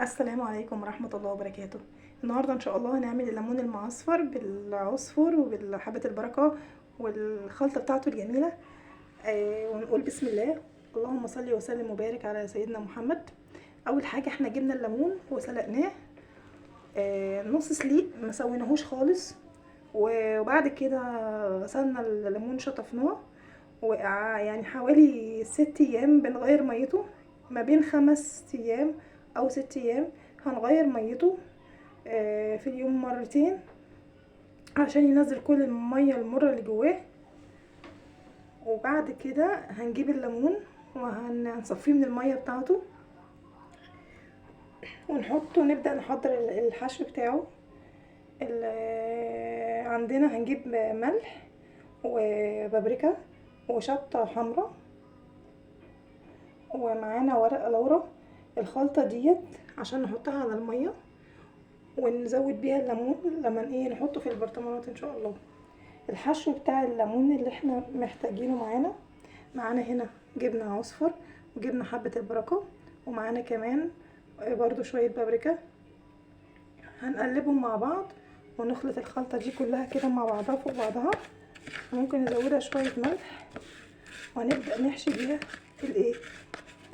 السلام عليكم ورحمة الله وبركاته. النهاردة ان شاء الله هنعمل الليمون المعصفر بالعصفر وبالحبة البركة والخلطة بتاعته الجميلة. ونقول بسم الله، اللهم صل وسلم وبارك على سيدنا محمد. اول حاجة احنا جبنا الليمون وسلقناه نص سليق، ما سويناهوش خالص، وبعد كده غسلنا الليمون شطفناه، يعني حوالي 6 ايام بنغير ميته، ما بين 5 ايام او 6 ايام هنغير ميته في اليوم مرتين عشان ينزل كل المية المرة اللي جواه. وبعد كده هنجيب الليمون وهنصفيه من المية بتاعته ونحطه، ونبدأ نحضر الحشو بتاعه. عندنا هنجيب ملح وبابريكا وشطة حمراء ومعانا ورقة لورا. الخلطة ديت عشان نحطها على المية ونزود بيها الليمون لما نحطه في البرطمانات ان شاء الله. الحشو بتاع الليمون اللي احنا محتاجينه معانا هنا جبنة عصفر وجبنة حبة البركة، ومعانا كمان برضو شوية بابريكا. هنقلبهم مع بعض ونخلط الخلطة دي كلها كده مع بعضها فوق بعضها. ممكن نزودها شوية ملح وهنبدأ نحشي بيها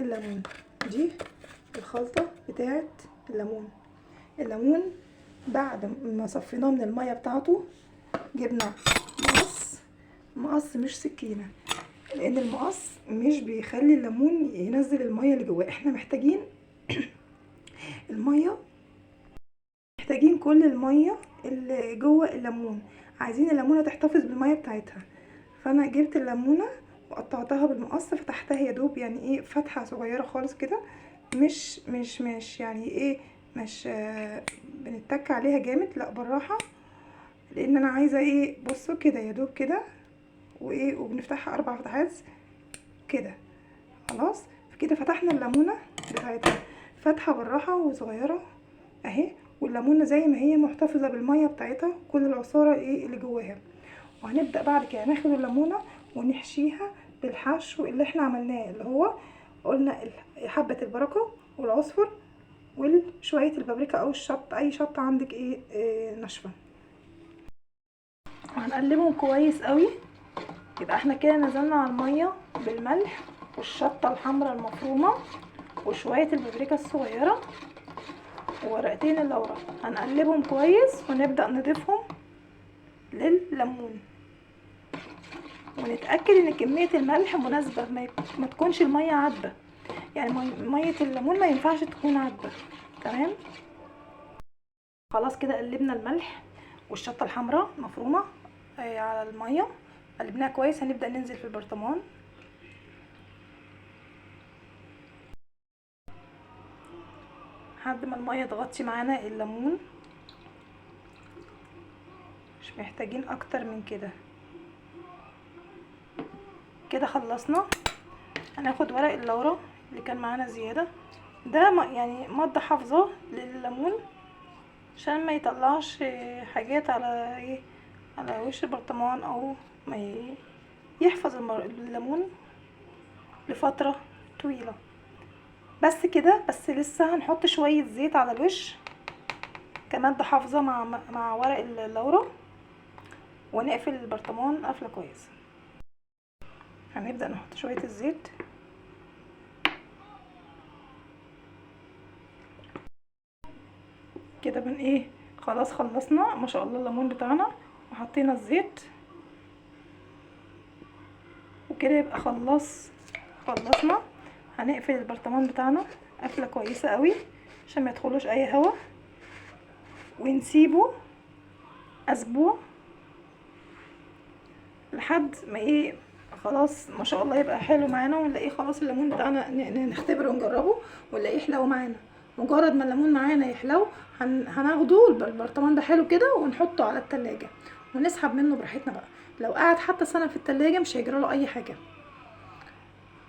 الليمون. دي الخلطة بتاعت الليمون. الليمون بعد ما صفيناه من المية بتاعته جبنا مقص مش سكينة، لان المقص مش بيخلي الليمون ينزل المية اللي جواه. احنا محتاجين المية، محتاجين كل المية اللي جوه الليمون، عايزين الليمونة تحتفظ بالمية بتاعتها. فانا جبت الليمونة وقطعتها بالمقص، فتحتها يا دوب يعني فتحة صغيرة خالص كده، مش مش مش يعني ايه مش بنتك عليها جامد، لا بالراحة، لان انا عايزة بصوا كده يا دوب كده، وبنفتحها 4 فتحات كده خلاص. كده فتحنا الليمونة بتاعتها فتحة بالراحة وصغيرة اهي، والليمونة زي ما هي محتفظة بالمية بتاعتها كل العصارة اللي جواها. وهنبدأ بعد كده ناخد الليمونة ونحشيها بالحشو اللي احنا عملناه، اللي هو قلنا حبة البركة والعصفر وشوية البابريكا او الشط، اي شطة عندك ناشفة. وهنقلبهم كويس قوي. يبقى احنا كده نزلنا على المية بالملح والشطة الحمراء المفرومة وشوية البابريكا الصغيرة وورقتين اللورة. هنقلبهم كويس ونبدأ نضيفهم للليمون، ونتأكد ان كمية الملح مناسبة، ما تكونش المية عذبة، يعني مية الليمون ما ينفعش تكون عذبة. تمام خلاص كده قلبنا الملح والشطة الحمراء المفرومة على المية، قلبناها كويس. هنبدأ ننزل في البرطمان. لحد ما المية تغطي معانا الليمون، مش محتاجين اكتر من كده. كده خلصنا. هناخد ورق اللورا اللي كان معانا زيادة ده، يعني مادة حافظة للليمون عشان ما يطلعش حاجات على على وش البرطمان، او ما يحفظ الليمون لفترة طويلة. بس كده. بس لسه هنحط شوية زيت على الوش كمادة حافظة مع ورق اللورا، ونقفل البرطمان قفلة كويسة. هنبدأ نحط شوية الزيت. كده بن خلاص خلصنا ما شاء الله الليمون بتاعنا، وحطينا الزيت، وكده يبقى خلصنا. هنقفل البرطمان بتاعنا قفله كويسة قوي عشان ما يدخلوش اي هوا، ونسيبه اسبوع لحد ما خلاص ما شاء الله يبقى حلو معانا، ونلاقيه خلاص الليمون بتاعنا نختبره ونجربه ونلاقيه حلو معانا. مجرد ما الليمون معانا يحلو هناخده البرطمان ده حلو كده ونحطه على التلاجة ونسحب منه براحتنا بقى. لو قعد حتى سنة في التلاجة مش هيجرى له اي حاجة.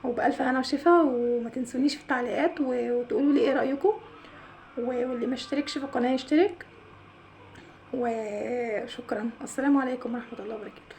وبألف هنا وشفا. وما تنسونيش في التعليقات وتقولوا لي ايه رأيكم، واللي ما اشتركش في القناة يشترك. وشكرا، السلام عليكم ورحمة الله وبركاته.